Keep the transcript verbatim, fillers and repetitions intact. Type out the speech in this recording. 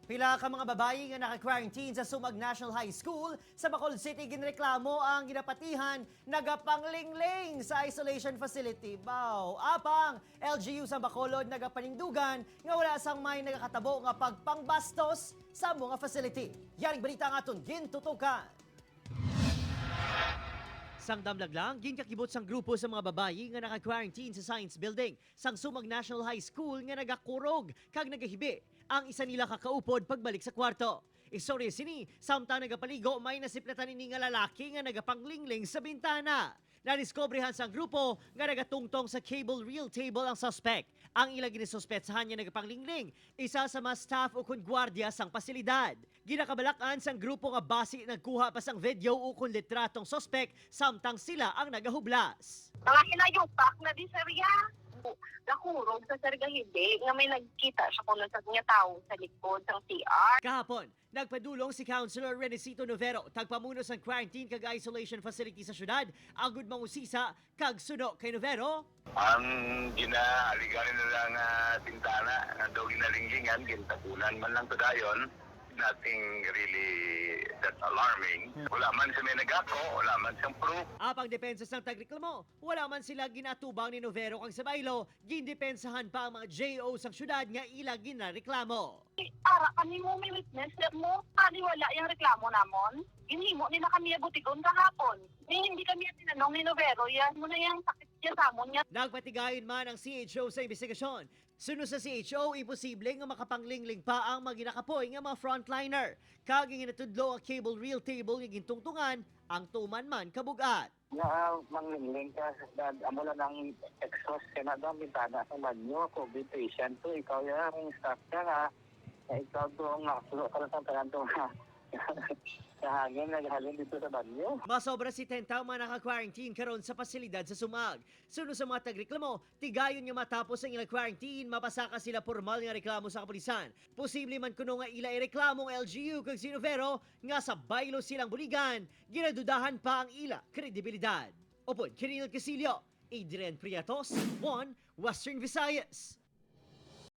Pila ka mga babayi nga naka-quarantine sa Sumag National High School sa Bacolod City ginreklamo ang ginapatihan nagapanglingling sa isolation facility. Baw, apang L G U sa Bacolod nagapanindugan nga wala sang may nagakatabo nga pagpangbastos sa amo nga facility. Yaring balita ang aton gintutukan. Sang damlag lang, ginkakibot sang grupo sa mga babayi nga naka-quarantine sa Science Building sang Sumag National High School nga nagakurog kag nagahibi ang isa nila ka kaupod pagbalik sa kwarto. Istorya sini, samtang nagapaligo, may nasiplatan ini nga lalaki nga nagapanglingling sa bintana. Nadiskobrehan sang grupo nga nagatungtong sa cable reel table ang suspect. Ang ila ginasuspetsahan nga nagapanglingling, isa sa mga staff ukon gwardiya sang pasilidad. Ginakabalak-an sang grupo nga basi nagkuha pa sang video ukon litratong suspect samtang sila ang nagahublas. Mga hinayupak na di, sir, ya. Nakurog sa, sir, gahibi nga may nagkita siya kuno sa niya tawo sa likod sang C R. Kahapon, nagpadulong si Councilor Renesito Novero, tagpamuno sang quarantine kag isolation facility sa syudad, agud mangusisa kag suno kay Novero. Ang ginaaligan nila nga bintana nga daw ginalinglingan, gintabunan man lang to dayon. Nothing really that alarming. Hmm. Wala man siya may nagako, wala man siyang proof. Apang depensa sang tagreklamo, wala man sila ginatubang ni Novero kag sa baylo, gindepensahan pa ang mga J O sang syudad nga ila ginareklamo. Ara kami mo may witness, sir, mo. Paniwala yung reklamo namon. Ginhimo nila kami abutigon kahapon. Ni hindi kami tinanong ni Novero, yan mo na yung sakit niya sa amon niya. Nagpatigayon man ang C H O sa imbestigasyon. Suno sa C H O, imposible nga makapanglingling pa ang mga ginakapoy nga mga frontliner. Kag ginatudlo ang cable reel table nga gintungtungan, ang tuman man kabug-at. Nga, ah, manglingling ka, dad, amo lang ang exhaust ka na daw, bintana sa banyo, covid patient to, ikaw ya, ang staff ka nga, nga ikaw to, nga, sulo ka lang sa tanan to, nga, nga hangin, naghalin dito sa banyo. Masobra setenta ang mga naka-quarantine karon sa pasilidad sa Sumag. Suno sa mga tagreklamo, tigayon nga matapos ang ilang quarantine, mapasaka sila pormal nga reklamo sa kapulisan. Posible man kuno nga ila ireklamo ang L G U kag si Novero nga sa baylo silang buligan, ginadudahan pa ang ila kredibilidad. Upod kay Rinald Casillo, Adrian Priatos, One Western Visayas.